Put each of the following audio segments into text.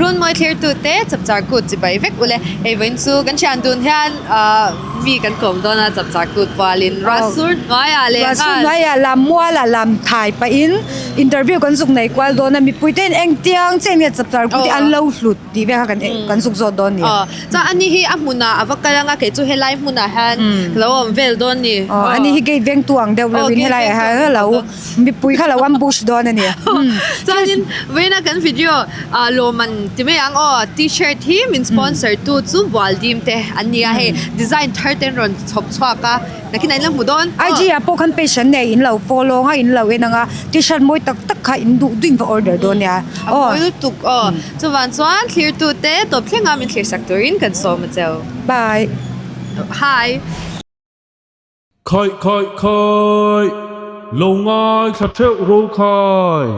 Runmawi thlirtute chapchar kut chi bai vek ule. Hei vawiin chu kan thian dun hian ahh mi kan kawm dawn a chapchar kut pualin Ruahsur hnuaiah leh Ruahsur hnuaiah lam mualah lam thai pahin interview kan zuk nei kual dawn a mipui ten engtiang chen nge chapchar kut hi an lo hlut tih vel kha kan kan zuk zawt dawn ni. Aw chuan ani hi a hmunah a va kal anga kei chu helai hmunah hian ka lo awm vel dawn ni. Aw ani hi gate vengtu ang deuh reuhin helaiah hian a lo Mipui kha lo ambush dawn a ni. Chuanin vawiina kan video ah lawmman ti mai ang aw t-shirt hi min sponsor tu chu Bualdim te an ni a hei design thar te an rawn chhawp chhuak a nakin ah in lo hmu dawn aw. IG ah pawh khan page an nei in lo follow ang a in lo en ang a t-shirt mawi tak tak kha in duh duh in va order dawn nia aw. A mawi lutuk aw chuvang chuan thlir tu te tawp thleng a min thlir sak turin kan sawm a cheu. Bye. Hi. Khaih khaih khaih, lo ngaithla theuh ro khai.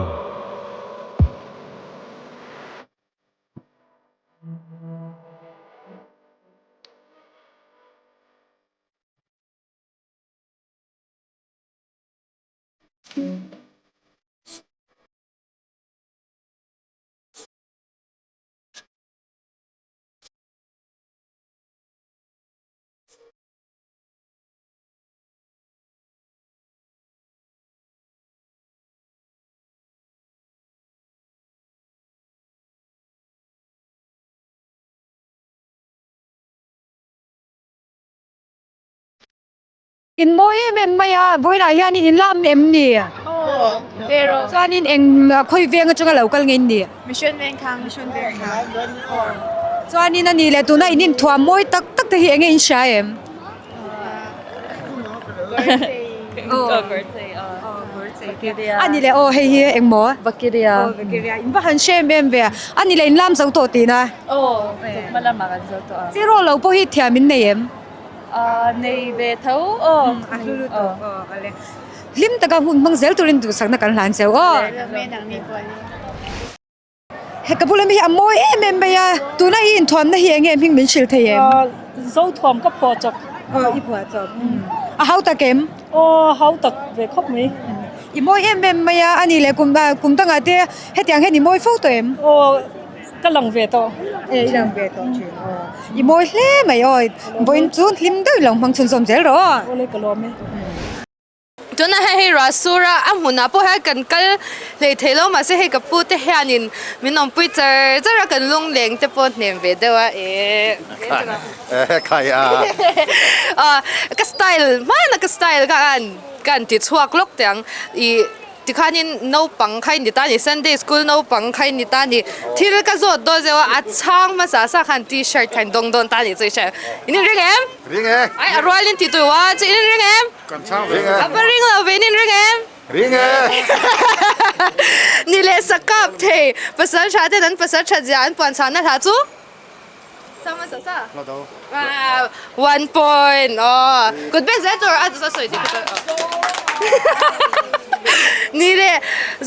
In mawi em em mai a, vawiinah hianin in lam em ni? Aw, ve rawh. Chuanin eng khawi veng atanga lo kal nge in ni? Mission Vengthlang. Mission Vengthlang. Chuanin a ni leh tuna in inthuam mawi tak tak te hi enge in hria em? A ni leh aw hei hi eng maw? Vakiria. Aw Vakiria. In va han hre em em ve a. A ni leh in lam zo tawh tihna? Aw, chawhma lamah kan zo tawh a. Zero lo pawh hi thiam in nei em? Nei ve tho aw. A hlu lutuk aw. Hlim taka hun hmang zel turin duhsakna kan hlan cheu aw. He ka bula mi hi a mawi em em mai a, tuna i inthuamna hi enge hming min hrilh thei em? Zothuam ka phuah chawp. Aw i phuah chawp. A hau tak em? Aw hau tak ve khawp mai. I mawi em em mai a, ani leh kum kum dangah te hetiang hian i mawi fo tawh em? Aw ka lang ve tawh. E i lang ve tawh thin aw. I mawi hle mai aw, vawiin chu hlim deuh lo hmang chhunzawm zel rawh aw. Aw le ka lawm e. Tunah hian hei Ruahsura a hmunah pawh hian kan kal hlei thei lo mahse hei ka pu te hianin min awmpui char char a kan lungleng te pawh hnem ve deuh a eh ka style hmana ka style kha ka han ti chhuak lawk teh ang ih Tikhanin naupang kha i ni ta a ni, Sunday school naupang kha i ni ta a ni. Thil ka zawt dawn zeuh a, a chhang hmasa sa khan t-shirt kha in dawng dawn ta a ni chu i hria. In inring em? Ring e. Ai a rualin ti tui a, chu in inring em? Kan chhang ve. Ring e. A va ring lo ve, in inring em? Ring e. Ni leh sa kap thei, pasal tha ten an pasal that zia an puan chhahna hla chu? Chhang hmasa sa? Hla do. One point aw kut beng zel tur a sawi dik chu ni le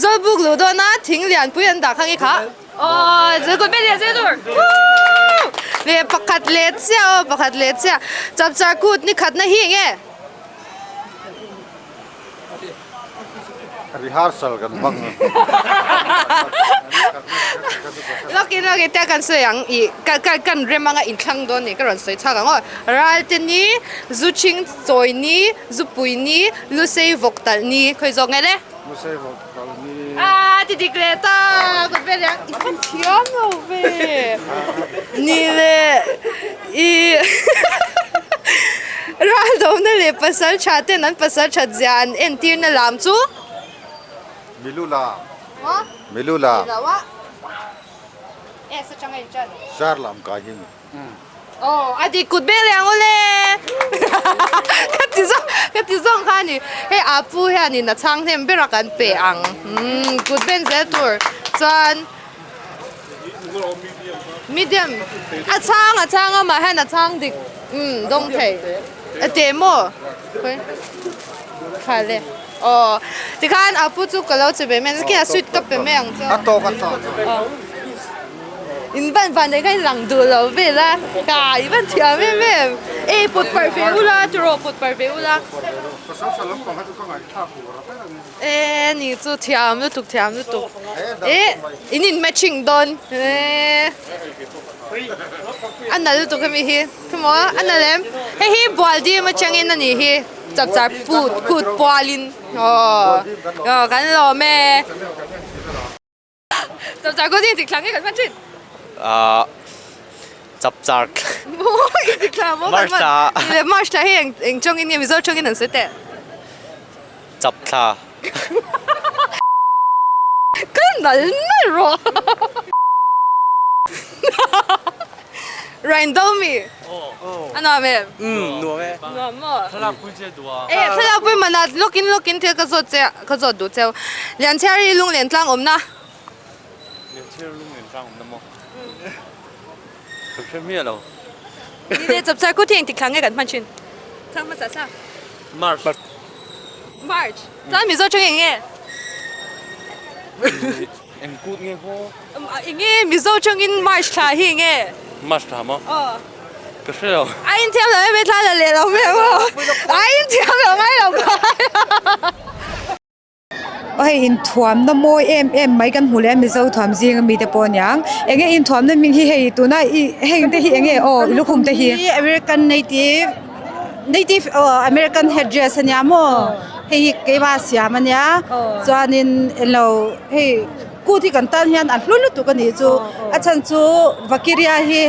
zawlbuk luh dawn a thing lian pui an dah kha nge kha aw zel kut beng lian zel tur le pakhat leh chiah aw pakhat leh chiah chapchar kut ni khat na hi enge. Rehearsal kan hmang a. Lawkin lawkin tia kan sawi ang ih ka ka kan rem anga inthlang dawn nih ka rawn sawi chhuak ang aw. Ralte ni, zu chhing chawi ni, zu pui ni, lusei vawk talh ni khawi zawk nge le? Lusei vawk talh ni. Ah ti dik leh ta ka vel ang i va thiam lo ve. Ni le ih Raldawmna leh pasal tha ten an pasal that zia an entirna lam chu. Milu lam. Milu lam. Sar lam kai hi ni. Aw a dik kut beng leh ang ule. Ka ti zawng ka ti zawng kha a ni. Hei a pu hianin a chhang hnem ber a kan pe ang. Kut ben zel tur chuan. Medium a chhang a chhang a mah hian a chhang dik umm dawng thei a teh maw kha le aw tikhan a pu chu ka lo che ve mai a khin a sweet ka pe mai ang chu a tawk a tawk in van van nei kha in lang duh lo vel a ka i van thiam em em. E pawt parh ve ula tiraw pawt parh ve ula. E ni chu thiam lutuk thiam lutuk e in in matching dawn e a nal lutuk hemi hi khawmaw a nal em hei hi bual dim atangin a nih hi chapchar put kut pualin aw aw kan lawm e. Chapchar kut hi intik thla nge kan hman thin? Ahh chapchar Intik thla maw kan hman? March thla. March thla hi eng eng tawngin nge Mizo tawngin an sawi teh? Chap thla. Ka nal nal rawh. Raindomi. A nuam em? Umm nuam e. Nuam maw? Thlalak pui che duh a. E thlalak pui man a lawkin lawkin thil ka zawt che ka zawt duh cheu. Lianchhiari lunglen tlang awmna. Lianchhiari lunglen tlang awmna maw? Ka hre miah lo. Ni le chapchar kut hi engtik thla nge kan hman thin? Chang hmasa sa. March. March. Chuan Mizo tang eng nge? Eng kut nge haw? Eng nge Mizo tangin March thla hi eng nge? March thla maw? Aw. Ka hre lo. A inthiam lo em e thla la leh lo mai ang aw. A inthiam lo ngai lo mai. Aw hei inthuamna mawi em em mai kan hmu leh a Mizo thuam zing ami te pawh aniang. Eng nge inthuamna hming hi hei tuna i heng te hi eng nge aw i lukhum te hi? American native native aw American headdress ania maw hei hi keimah siam ania chuanin englo hei kut hi kan tan hian a hlu lutuk a nih chu a chhan chu vakiria hi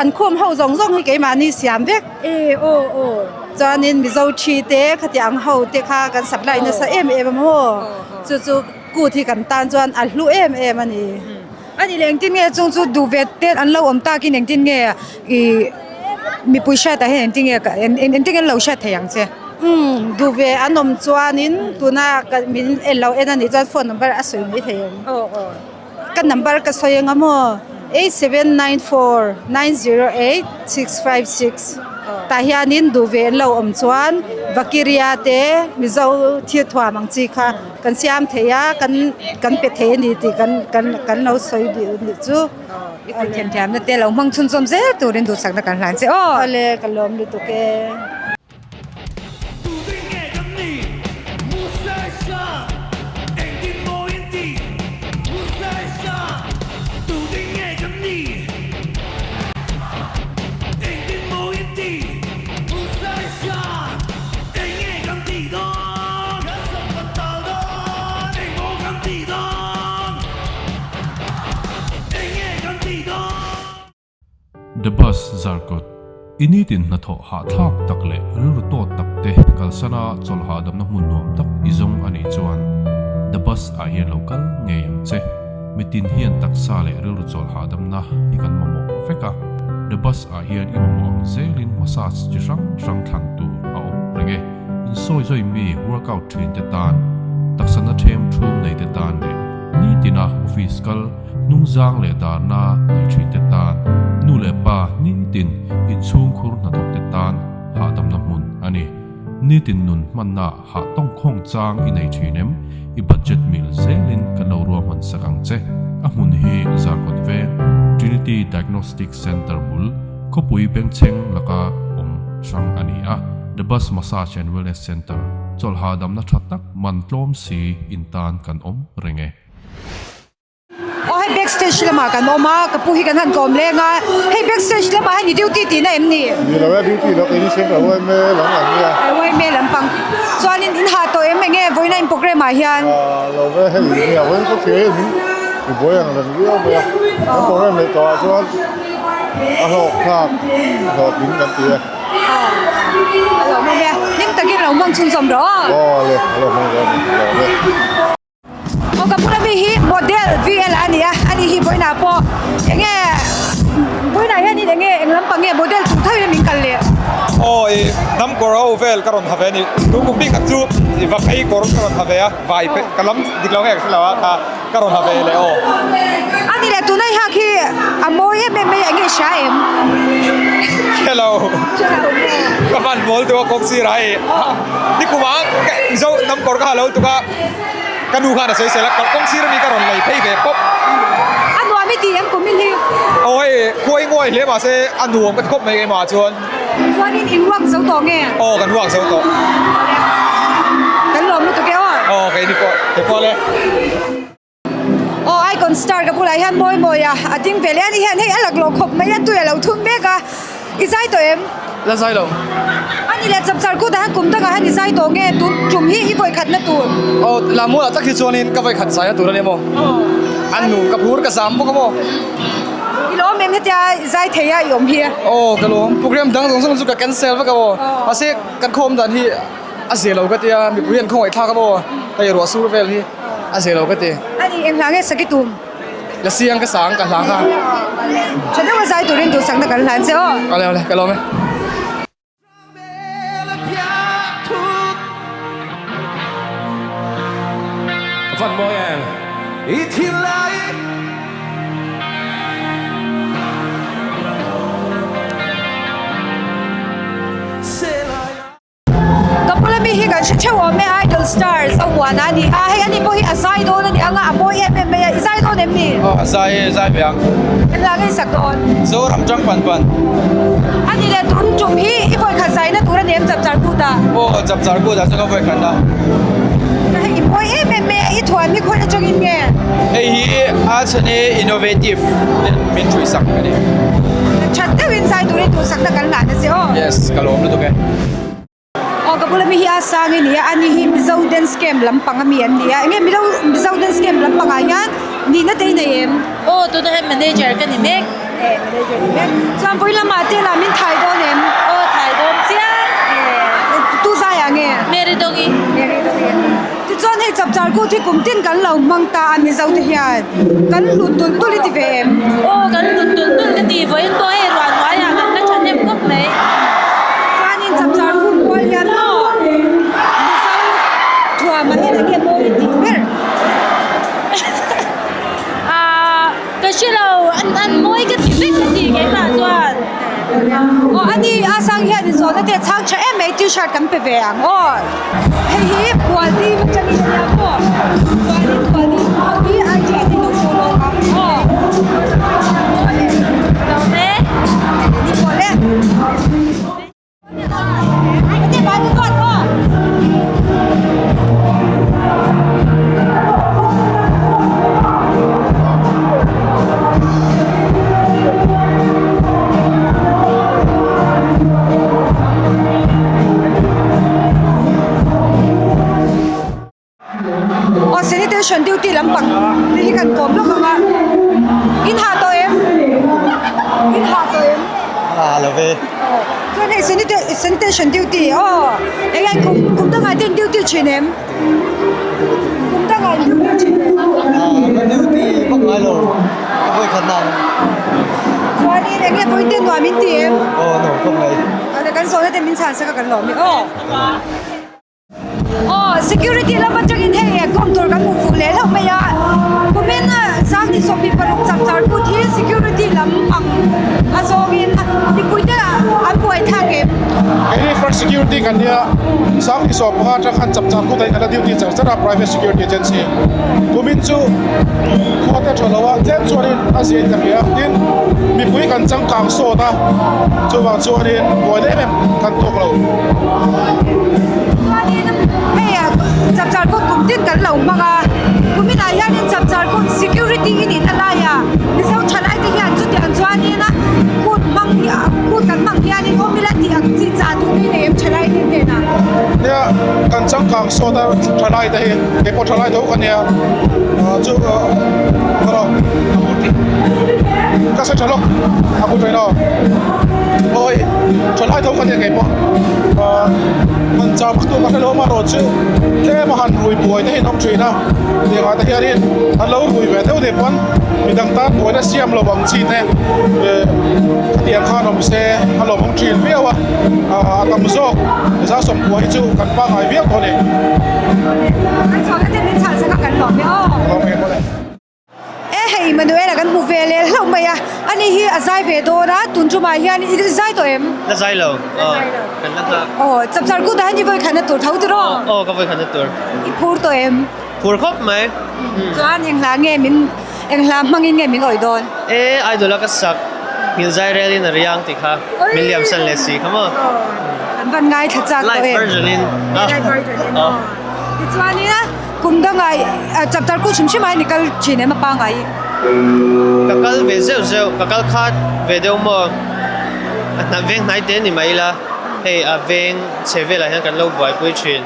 an khum ho zawng zawng hi keimahni siam vek chuanin mizo thi te khatiang ho te kha kan supply nasa em em a maw chu chu kut hi kan tan chuan a hlu em em a ni. A nih leh engtin nge chung chu duh ve te an lo awm takin engtin nge ih mipui hriatah hian engtin nge engtin nge an lo hriat thei ang che? Umm duh ve an awm chuanin tuna ka min en lo en a nih chuan phone number a sawi mai thei ang. Ka number ka sawi anga maw 8794908656 tah hianin duh ve an lo awm chuan Vakiria te Mizo thil thuam ang chi kha kan siam thei a kan kan pe thei a ni tih kan kan kan lo sawi duh a nih chu. I kut thiamthiamna te lo hmang chhunzawm zel turin duhsakna kan hlan che aw. Awle ka lawm lutuk e. The Bus Zarkawt, I nitin hnathawh hahthlak tak leh rilru tawt tak te kalsana chawlh hahdamna hmun nuam tak i zawng a nih chuan The Bus ah hian lo kal ngei ang che. Mitin hian taksa leh rilru chawlh hahdamna hi kan mamawh vek a, The Bus ah hian i mamawh ang zelin massage chi hrang hrang thlan tur a awm reng e. Insawi zawi mi workout thin te tan, taksana them thum nei te tan leh nitina office kal hnungzang leh darna nei thin te tan, nu leh pa nitin inchhungkhur hnathawk te tan hahdamna hmun a ni. Nitin nun hmanna hah tawngkhawng chang i nei thin em? I budget mil zelin kan lo ruahman sak ang che. A hmun hi Zarkawt Veng, Trinity Diagnostic Centre bul, khawpui bengchheng laka awm hrang a ni a. The Bus Massage and Wellness Centre, chawlhhahdamna tha tak man tlawm si in tan kan awm reng e. Aw hei back stage lamah kan awm a ka pu hi kan han kawm leng a hei back stage lamah hian i duty tihna em ni? Ni lo e duty lo keini siam ka YMA lam ang nia. YMA lampang chuanin in hah tawh em enge vawiina in programme ah hian? Ah lo ve hei nia vawiin ka thlir hi min i buai ang reng viau mai a kan programme leh tawh ah chuan a hlawk thlak hlawhtling kan ti e. A lo hmang e hlim takin lo hmang chhunzawm rawh aw. Aw le a lo hmang zawm ang lo ve. Aw ka bula mi hi model VL a ni a, ani hi vawiinah pawh enge vawiinah hianin enge eng lampang nge model chung tho in min kal leh. Aw i hnam kawr ho vel ka rawn ha ve a ni, tu kum bik tak chu i va phei kawr ka rawn ha ve a, vai phei ka lam dik lo nge ka hre lo a kha ka rawn ha ve leh aw. A ni leh tuna i hak hi a mawi em em mai a enge i hria em? Hre lo, ka hman mawl tuk a kawng sirah hei nikum ah Mizo hnam kawr ka ha lo tuk a. Ka nu khan a sawi sel a, kawng sir ami ka rawn lei phei ve pawp. A nuam i ti em kum in hi? Aw hei khuai nguai hle mahse a nuam ka ti khawp mai keimah ah chuan. Chuanin in work zo tawh nge? Aw kan work zo tawh. Kan lawm lutuk e aw. Aw keini pawh ke pawh le. Aw Icon Star ka bulah hian mawi mawi a a ding ve leh a ni hian hei a laklawh khawp mai a tui a lo thum mek a i zai tawh em? La zai lo. A ni leh chapchar kut ah hian kum dangah hian i zai tawh nge tun tum hi i vawi khatna tur? Aw la mualah tak hi chuanin ka vawi khat zai na tur a ni maw? A nu ka phur ka zam bawk a maw? I lawm em hetia i zai thei a i awm hi? Aw ka lawm program dang zawng zawng chu ka cancel vek a maw? Mahse kan khawm dan hi a zeh lo ka tia mipui hian khawngaih thlak a maw? Hei ruah sur vel hi. A zeh lo ka ti. A ni, eng hla nge saki tum? La siang ka sang ka hla kha. Tha deuh a zai turin duhsakna kan hlan che aw. Awle awle, ka lawm e. Van mawi em i thil lai. Ka bula mi hi kan hre theuh awm e Idol Stars a uan a ni a, hei ani pawh hi a zai dawn a ni ang a, a mawi em em mai a, i zai dawn em ni? Aw a zai e, zai ve ang. Engah nge i sak dawn? Zoram tang pan pan. A ni leh tun tum hi i vawikhat zaina tur a ni em Chapchar kut ah? Aw Chapchar kut ah chuan ka vawikhat a. Hei i mawi em em mai a, i thuan hi khawi atangin nge? Hei hi a chhan e innovative ten min ṭhui sak a ni. That deuhin zai turin duhsakna kan hlan a che aw. Yes, ka lawm lutuk e. Aw ka bula mi hi a sang i ni a, ani hi Mizo dance camp lampang ami an ni a, enge Mizo Mizo dance camp lampangah hian nihna te i nei em? Aw tunah hian manager ka ni mek. E manager ni mek. Chuan vawi lamah te lah min thai dawn em? Aw thai dawn chiang. E tu zaiah nge? Mary Dongi. Mary Dongi. Tichuan hei chapchar kut hi kum tin kan lo hmang ta a Mizo te hian kan hlut tulh tulh i ti ve em? Aw kan hlut tulh tulh ka ti vawiin pawh hei ruah hnuaiah kan la thahnem khawp mai. Chuanin chapchar kut kual hian maw Mizo thuamah hian eng nge mawi i tih ber? Aaa ka hre lo an an mawi ka ti vek ka ti keimah chuan. Aw ani a sang hian in zawhna te a chhang tha em mai t-shirt kan pe ve ang aw. Hei hi Bualdi atangin a nia maw? Chuanin Bualdi ho hi IG ah te lo follow ang aw. Lawm e. Ni pawh le. Aw sanitation duty lampang te hi kan kawm lawk ang a in hah tawh em in hah tawh em hah lo ve chuan hei sanitation duty aw eng nge kum kum dangah te in duty thin em kum dangah in duty thin em ka duty vak ngai lo ka vawi khat nan chuanin eng nge vawi te nuam in ti em aw nuam khawp mai Awle kan zawhna te min chhan sak a kan lawm e aw. Aw security lam atangin hei kawm tur kan hmu fuh leh hlauh mai a kumin sangni 26 chapchar kut hi security lam ang a zawngin mipui te an buai thak em. Keini first security kan nia sangni 15 atang khan chapchar kut ah hian kan la duty char char a private security agency kumin chu khua te tha lo a tlem chuanin a zia in ka hria tin mipui kan changkang sawt a chuvang chuanin buaina em em kan tawk lo. Chuanin hei chapchar kut kum tin kan lo hmang a kuminah hianin chapchar kut security in in a lai a Mizo thalai te hian chutiang chuanin kut hmang kut kan hmang hianin awm ila tih ang chi chah duh mai nei em thalai te hnenah. Nia kan changkang sawt a thalai te hi keipawh thalai tho ka nia chu ka ka sawi tha lawk a kut rei lo awi thalai tho ka nia keipawh han chau vak tur ka hre lo amaherawh chu tlem a han rui buai te hi an awm thin a tiangah te hianin an lo rui ve deuh deuh pawn midang tan buaina siam lo ang chi te khatiang khan awm se a lawmawm thin viau a a tam zawk za sawmkua hi chu kan pangngai viau tawh a ni. Kan chhuahna te min chhan sak a kan lawm e aw. Lawm e mawle. E hei Manuela kan hmu ve leh hlauh mai a, ani hi a zai ve dawn a, tun tumah hian i zai tawh em? La zai lo, aw kan la nghak. Aw chapchar kutah hian i vawi khatna tur tho tiraw? Aw ka vawi khatna tur. I phur tawh em? Phur khawp mai. Chuan eng hla nge min eng hla hmangin nge min awih dawn? E idol a ka sak. Ngil zai rel in a riang tih kha min liam san leh si kha maw. Kan van ngaithla chak tawh em. Live version in. Live version in aw. Tichuanin kum dangah chapter kut hrim hrim ah hian i kal thin em a pangai? Ka kal ve zeuh zeuh, ka kal khat ve deuh maw. A hna veng hnai te ni mai ila hei a veng chhe velah hian kan lo buaipui thin.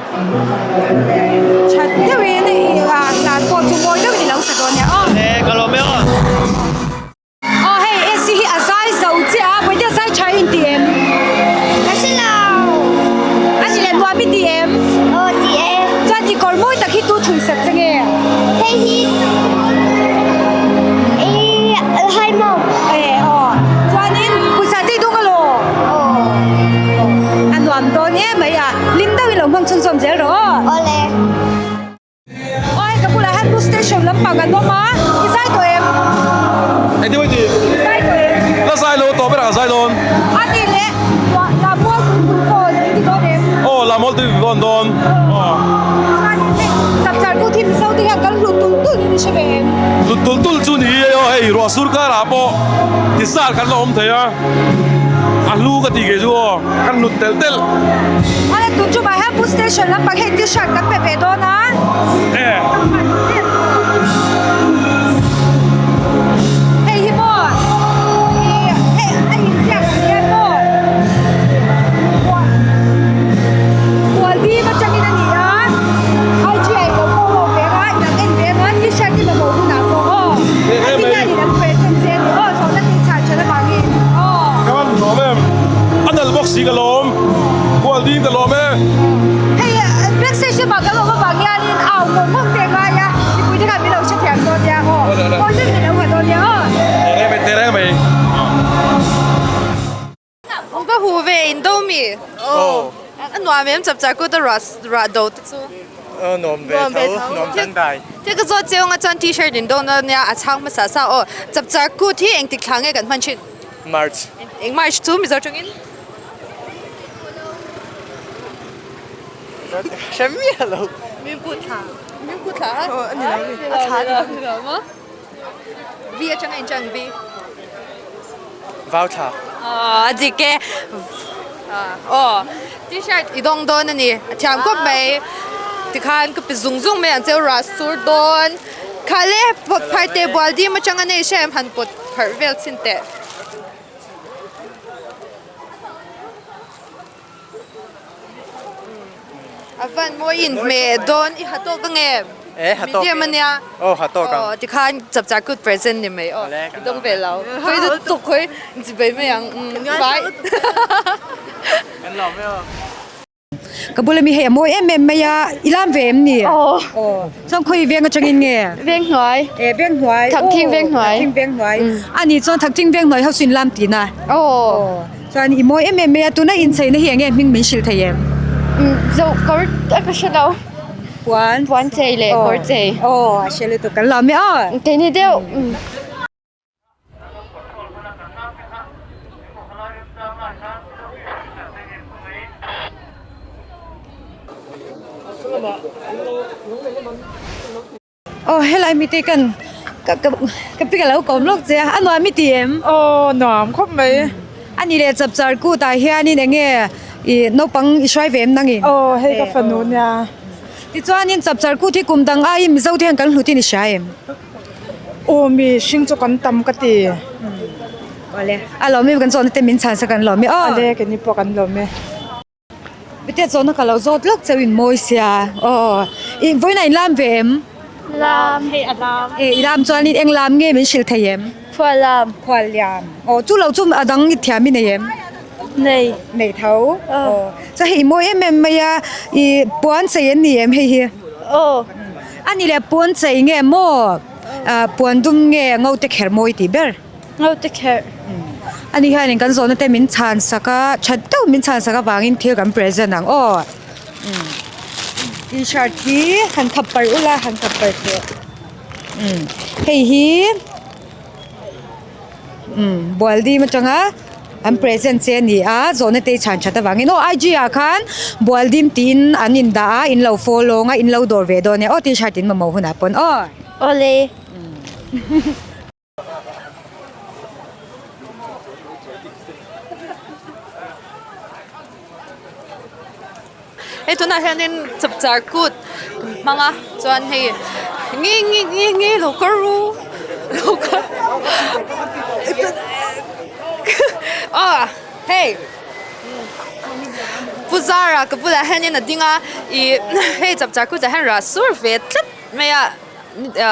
That deuhin i hlan pawh chu mawi deuhin i lo sa dawn nia aw. E ka lawm e aw. Aw hei AC hi a zai zo chiah a, Bawihte a zai tha in ti em? Ka hre lo. A ni leh nuam i ti em? Aw ti e. Chuan i kawr mawi tak hi tu thui sak che nge? Hei hi i hai maw? E aw. Chuanin pawisa te i dawng alaw? Aw. A nuam dawn em mai a, hlim deuhin lo hmang chhunzawm zel rawh aw. Awle. Aw hei ka bulah hian bus station lampang an awm a, i zai tawh em? Engtin mai ti? I zai tawh em? La zai lo tawh berah ka zai dawn. A nih leh Lammual tuipui phone i ti dawn em? Aw Lammual tuipui phone dawn. Aw. Chuan hei chapchar kut hi Mizo te hian kan hlut tul tul in i hre ve em? Hlut tul tul chu ni e aw hei ruah sur karah pawh tisar kan la awm thei a, a hlu ka tih kei chu aw kan hlut telh telh. Awle tun chu mah hian bus station lampang hei t-shirt kan pe ve dawn a. E. Hei hi maw i hei a inziak ang hian maw Kualdim atangin a ni a IG ah ilo follow ve anga i lang en ve anga t-shirt hi mamawh hunah pawh aw a ti hianin an present che a ni aw sawhna tih chhan than avangin aw. Ka van lawm em a nalh bawk si ka lawm Kualdim ka lawm e. Hei backstage lamah kan awm avang hianin au mawng mawng te a ngai a mipui te khan min lo hrethiam dawn nia aw awi deuhin min lo ha dawn nia aw. Tere mai tere mai. Va hu ve in do mi aw a nuam em chap char kut a ruah ruah do te chu. Aw nuam ve tho nuam dang dai. Thil ka zawt chiang a chuan t-shirt in do na nia a chhang hmasa sa aw chap char kut hi engtik thla nge kan hman thin? March. Eng March chu Mizo tawngin? Hre miah lo. Min kut thla. Min kut thla a? A ni lo mi. A thla a ni lo maw? V atanga in chang V. Vau thla. Aw a dik e. Aw t-shirt i dawng dawn a ni. A thiam khawp mai. Tikhan ka pe zung zung mai ang che u rah sur dawn. Kha le pawt phar teh bual dim atanga nei hre em han pawt pharh vel chhin teh. A van mawi in hmeh dawn i ha tawk ang em? E ha tawk. Medium ania. Aw ha tawk ang. Aw tikhan chapchar kut present ni mai aw. I dawng ve lo. Khawi chu tuk khawi chi bai mai ang. Bye. Kan lawm e aw. Ka bula mi hei a mawi em em mai a, i lam ve em ni? Aw. Aw. Chuan khawi veng atangin nge? Veng hnuai. E veng hnuai. Thakthing veng hnuai. Thakthing veng hnuai. Ani chuan thakthing veng hnuai ho chu in lam tihna? Aw. Chuan i mawi em em mai a, tuna incheina hi enge hming min hrilh thei em? Zoh kawr a ka hre lo. Puan. Puan chei leh kawr chei. Aw a hre lutuk kan lawm e aw. Keini deuh. Aw helai mite kan ka ka ka pi ka lo kawm lawk che a a nuam i ti em? Aw nuam khawp mai. A ni leh chapchar kut ah hianin eng nge ih naupang i hruai ve em nangin? Aw hei ka fanu nia. Tichuanin chapchar kut hi kum dang aiin Mizo te hian kan hlut in i hria em? Aw mi hring chu kan tam ka ti. Awle a lawm em kan zawhna te min chhan sak an lawm e aw. Awle keini pawh kan lawm e. Bite zawhna ka lo zawt lawk chauh in mawi sia aw i vawiin a in lam ve em? Lam hei a lam. E i lam chuan in eng lam nge min hrilh thei em? Khual lam. Khual liam aw chu lo chu a dang i thiam i nei em? Nei. Nei tho aw chuan hei i mawi em em mai a i puan chei an ni em hei hi? Aw. A ni leh puan chei nge maw puan dum nge ngo te kher mawi tih ber? Ngo te kher. Ani hianin kan zawhna te min chhan sak a, tha deuh min chhan sak avangin thil kan present ang aw. T-shirt hi han khap parh ula han khap parh teh. Hei hi Bualdim atanga an present che a ni a, zawhna te i chhan that avangin aw IG ah khan Bualdim tiin an indah a, in lo follow ang a, in lo dawr ve dawn nia aw T-shirt in mamawh hunah pawn aw. Awle. Hei tunah hianin chapchar kut kan hmang a chuan hei nge nge nge nge lo kal ru lo kal aw hei Pu Zara ka bulah hianin a ding a ih hei chapchar kutah hian rah sur ve tlat mai a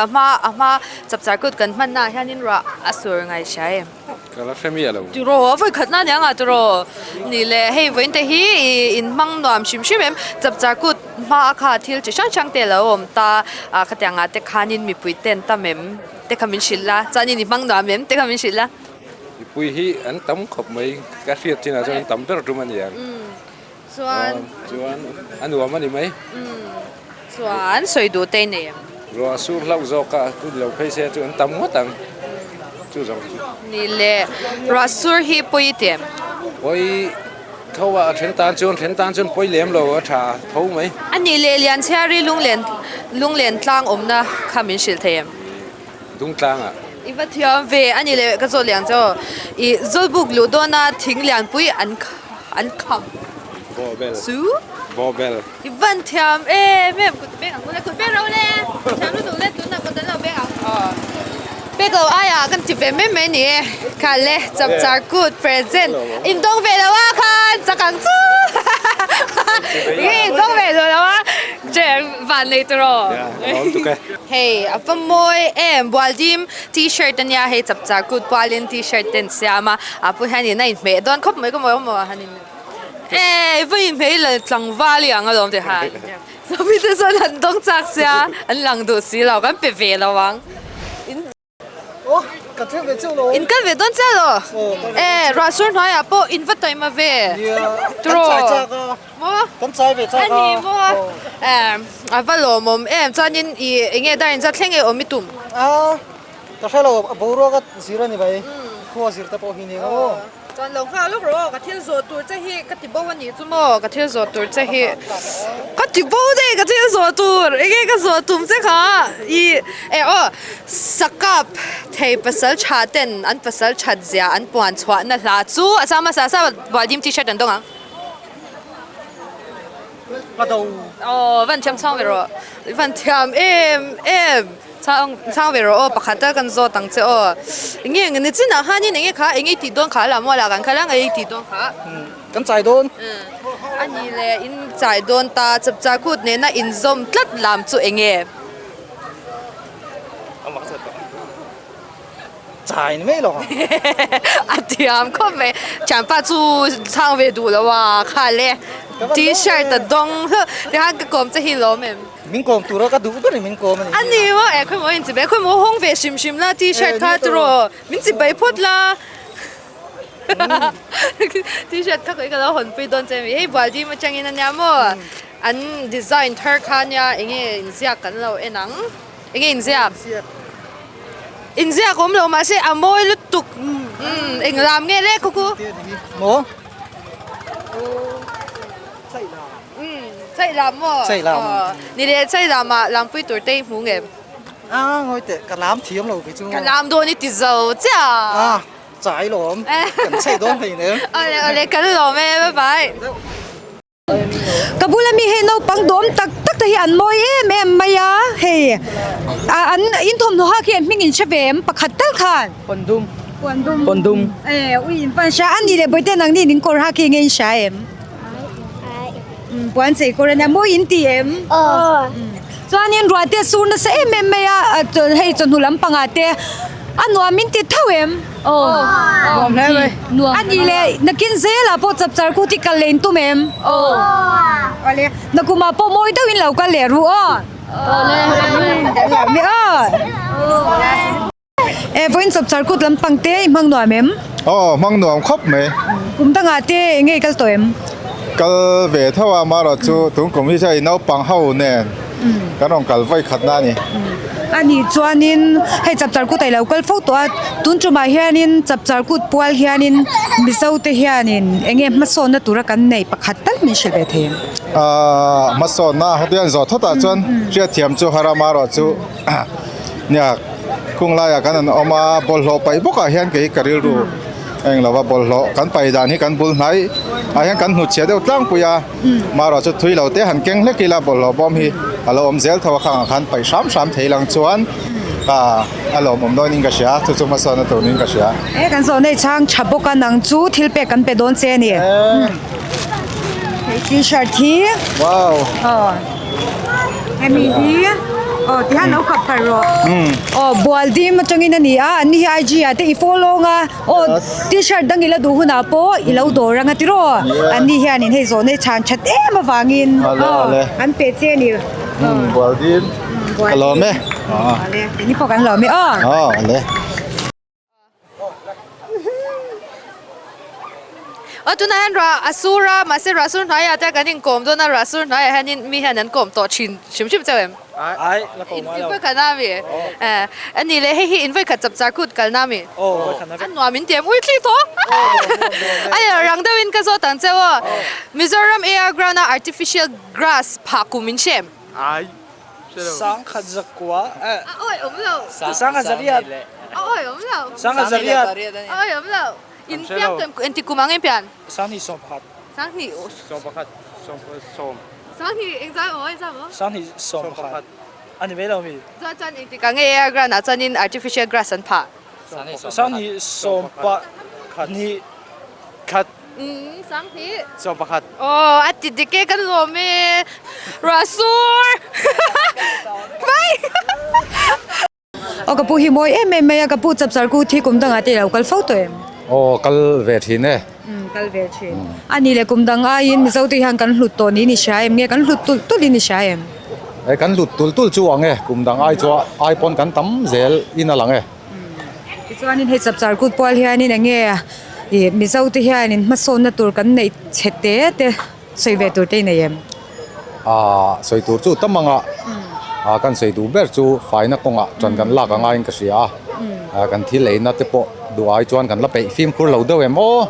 hma a hma chapchar kut kan hmanna ah hianin rah a sur ngaihria em. Ka la hre miah lo. Tiraw a vawi khat na aniang ah tiraw ni le hei vawiin te hi ih in hmang nuam hrim hrim em chapchar kut hma a kha thil chi hrang hrang te a lo awm ta ah khatiang ah te khanin mipui te an tam em te kha min hrilh la chuanin i hmang nuam em te kha min hrilh la. Mipui hi an tam khawp mai ka hriat chinah chuan an tam ber tum a niang. Chuan. Chuan a nuam a ni mai. Chuan sawi duh te nei em? Ruah sur hlauh zawk a hun lo phei se chu an tam ngawt ang chu zawng chu. Ni le, ruah sur hi pawi i ti em? Pawi tho a, a then tan chuan then tan chuan pawi lem lo a tha tho mai. A nih leh Lianchhiari lunglen lunglen tlang awmna kha min hrilh thei em? Dungtlang ah. I va thiam ve a ni le ka zawt lian chu i zawlbuk luh dawna thing lianpui an an kham chu. Bawbel. I van thiam em em kut beng ang le kut beng ro le thiam lutuk le tunah kut an lo beng ang aw. Pek lo aiah kan ti ve mai mai ni e kha le chapchar kut present in dawng ve lo a khan chak ang chu in dawng ve lo a che van nei tawh rawh. Hei a va mawi em Bualdim t-shirt ania hei chapchar kut pualin t-shirt te an siam a ah pawh hianin a inhmeh dawn khawp mai ka mawi awm ah hianin e va inhmeh ila tlangval i ang alawm tih han sawmi te chuan an dawng chak sia an lang duh si lo kan pe ve lo ang in In kal ve dawn chiah lo e ruah sur hnuaiah pawh in va taima ve tiraw. Maw? Kan chai ve chak a. A ni maw? Emm a va lawmawm em chuanin i enge dar inzat thleng nge awm i tum? A ka hre lo a boruak a zir a ni mai khua zir te pawh hi ni ang aw. Chuan lo nghak lawk rawh aw ka thil zawh tur che hi ka ti bo a nih chu maw ka thil zawh tur che hi ka ti bo daih ka thil zawh tur enge ka zawh tum che kha i e aw sakap thei pasal tha ten an pasal that zia an puan chhuahna hla chu a chang hmasa sa Bualdim t-shirt an dawng ang. Aw van thiam chhang ve rawh van thiam em em chhang chhang ve rawh aw pakhat a kan zawt ang che aw enge eng ni chinah khanin enge kha enge tih dawn kha a lah maw lah kan kal ang ei tih dawn kha kan chai dawn a ni le in chai dawn ta chapchar kut nena inzawm tlat lam chu enge. Chai ni mai lo ang. A thiam khawp mai. Thianpa chu chhang ve duh lo a kha le. T-shirt a dawng hlauh. Tikhan ka kawm che hi lawm em? Min kawm tura ka duh ber in min kawm a ni. A ni maw? Eh khawimaw in chibai khawimaw hawng ve hrim hrim la T-shirt kha tiraw min chibai phawt la. T-shirt kha ka lo hawnpui dawn che mi. Hei Bualdim atangin a nia maw? An design thar kha nia enge inziak kan lo en ang. Enge inziak? Inziak awm lo mahse a mawi lutuk. Umm eng lam nge le khuku? Maw? Umm chai lam maw? Chai lam. Ni le chai lamah lampui tur te i hmu nge? A ngawi teh ka lam thiam lo kei chu. Ka lam dawn i ti zo chiah. A chai lawm. Kan chai dawn hleinem. Awle awle kan lawm e bye bye. Ka bula mi hei naupang duhawm tak tak te hi an mawi em em mai a hei ah an in thawmhnaw hak hi an hming in hre ve em pakhat tal khan Pawndum Pawndum Pawndum e ui in pan hria a ni leh bawihte nang nih in kawr hak hi enge in hria em puan chei kawr ania mawi in ti em Aw Chuanin ruah te a sur nasa em em mai a hei chawhnu lampangah te a nuam in ti tho em? Aw Nuam hle mai. Nuam. A nih leh nakin zelah pawh chapchar khu ti kal leh in tum em? Aw. Awle nakumah pawh mawi deuhin lo kal leh ru aw. Awle. Kan lawm e aw. E vawiin chapchar kut lampang te i hmang nuam em? Aw hmang nuam khawp mai. Kum dangah te eng nge i kal tawh em? Kal ve tho a amaherawh chu tun kum hi chuan i naupang ho nen kan rawn kal vawi khatna a ni. A nih chuanin hei chapchar kut a i lo kal fo tawh a, tun tumah hianin chapchar kut pual hianin Mizo te hianin eng nge hmasawnna tura kan neih pakhat tal min hrilh ve thei em? Ahh hmasawnna hetiang zawh thawtah chuan hriatthiam chu har a amaherawh chu Nia, khung laiah khan an awm a, bawlhhlawh paih bawkah hian kei ka rilru Eng lova bawlhhlawh kan pai dan hi kan bul hnai ah hian kan hnutchhiah deuh tlangpui a marawh chu thui lo te han keng hlek ila bawlhhlawh bawm hi a lo awm zel tho a khangah khan paih hram hram thei lang chuan ah a lawmawm dawn in ka hria chu chu hmasawn a tur niin ka hria. He kan zawh nei chhang tha bawk a nang chu thil pek kan pe dawn che a ni. Hei t-shirt hi. Wow. Aw. Hemi hi aw tihian lo kap palh rawh. Aw bual dim atangin a ni a an ni hi IG ah te i follow ang a aw t-shirt dang ila duh hunah pawh i lo dawr ang a tiraw an ni hianin hei zawhna hi chhan that em avangin aw an pe che a ni. Bual dim ka lawm e. Awle keini pawh kan lawm e aw. Aw awle. Aw tunah hian rah a sur a mahse rah sur hnuaiah te kan inkawm dawn a rah sur hnuaiah hianin mi hian an kawm tawh thin hrim hrim chauh em? Ai la kawm ngai lo. Invawi khat na ami? A ni leh hei hi invawi khat chap char kut kal na ami? Aw vawi khat na vek. A nuam in ti em? Ui thli tawh! A ni rang deuhin ka zawt ang cheu aw. Mizoram AR ground a artificial grass phah kum in hre em? Ai Sangkhat zakua A awi awm lo. Sangkhat zariat. A awi awm lo. Sangkhat zariat. A awi awm lo. In piang tawh em engtik kum ang in pian? Sanghnih 11. Sanghnih 11 sawm. Sanghnih engzah emaw engzah emaw? Sanghnih 11. A ni mai lo mi? Chuan chuan engtik ang nge air ground ah chuanin artificial grass an phah? Sanghnih 12 khat. Umm 10. 11. Aw a ti dik e kan lawm e Rasur Bye. Aw ka pu hi mawi em em mai a ka pu chapchar kut hi kum dangah te i lo kal fo tawh em? Aw kal ve thin e. Umm kal ve thin. A ni le kum dang aiin Mizo te hian kan hlut tawh niin i hria em nge kan hlut tulh tulh in i hria em? E kan hlut tulh tulh chu ang e kum dang ai chu ai pawn kan tam zel in a lang e. Tichuanin hei chapchar kut pual hianin eng nge ih Mizo te hianin hmasawnna tur kan neih chhe te te sawi ve tur te i nei em? Aaa sawi tur chu tam anga aa kan sawi duh ber chu faina kawngah ṭan kan lak anga in ka hria a, aa kan thil eina te pawh duh ai chuan kan la peih fimkhur lo deuh em aw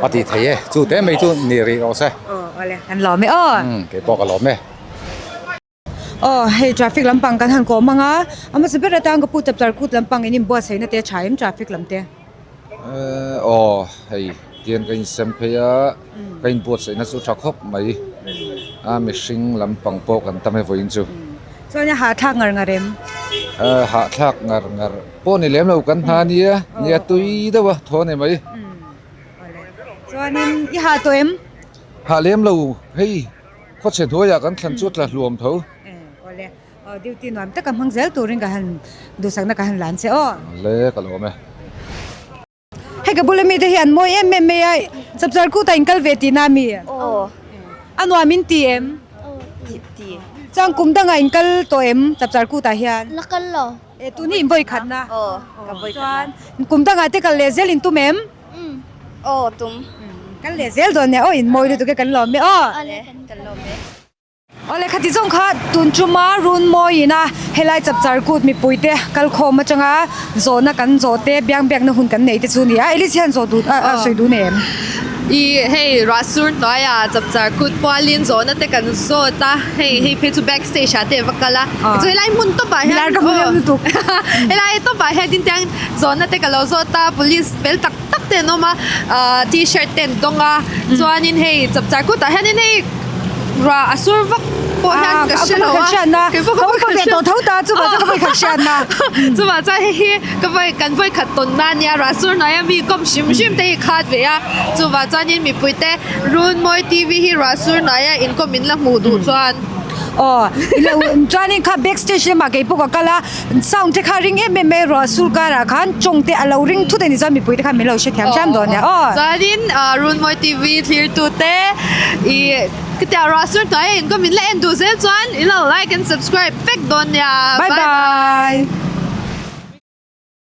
a tih theih e chu te mai chu ni rih rawh se. Aw awle kan lawm e aw. Umm keipawh ka lawm e. Aw hei traffic lampang kan han kawm ang a, a hmasa ber atang ka pu chapchar kut lampang in inbuatsaihna te a tha em traffic lam te? Aw hei tian ka insem phei a, ka inbuatsaihna chu tha khawp mai a mihring lampang pawh kan tam e vawiin chu. Chuan a hahthlak ngar ngar em? Hahthlak ngar ngar pawh ni lem lo kan hna nia, nia tui deuh a thaw a ni mai. Chuanin i hah tawh em? Hah lem lo hei. Khawchhe hnuaiah kan thlan chu tla hluam tho. Awle, duty nuam taka hmang zel turin ka han duhsakna ka han lan che aw. Awle, ka lawm e. Hei ka bula mite hi an mawi em em mai a, chapchar kutah in kal ve tihna a mi? Aw. A nuam in ti em? Aw, ti. Chuan kum dangah in kal tawh em chapchar kutah hian? La kal lo. E, tun hi in vawi khatna? Aw, ka vawi khatna. Chuan kum dangah te kal leh zel in tum em? Umm aw tum. Kan leh zel dawn nia aw in mawi lutuk e kan lawm e aw. Awle kan lawm e. Awle khati zawng kha tun chuma run mawi ina helai chapchar kut mipui te kalkhawm atanga zawhna kan zawh te biang biakna hun kan nei te chu nia Alice hian zawh duh a sawi duh nei em? I hei ruah sur hnuaia chapchar kut pualin zawhna te kan zawt a hei hei phei chu back stage ah te a va kal a chu helai hmun tawpah hian Milar ka hmu lem lutuk helai tawpah hian tin tiang Zawhna te ka lo zawt a, police fel tak tak te an awm a, ahh t-shirt te an dawng a, chuanin hei chapchar kutah hianin hei ruah a sur vak pawh hian ka hre lo a, keipawh ka vawi khat tawh tho ta chuvah chuan ka vawi khat hriatna chuvah chuan hei hi ka vawi kan vawi khat tawn na ania ruah sur hnuaia mi kawm hrim hrim te hi khat ve a, chuvah chuanin mipui te Runmawi T_V hi ruah sur hnuaia inkawm in la hmuh duh chuan. Aw chuanin kha back stage lamah keipawh ka kal a. Sound te kha ring em em mai ruah sur karah khan tawng te a lo ring thut a ni chuan mipui te khan min lo hrethiam hram dawn nia aw. Chuanin Runmawi TV thlir tu te ih khitiang ruah sur hnuai a inkhawm in la en duh zel chuan i lo like and subscribe vek dawn nia. Bye bye.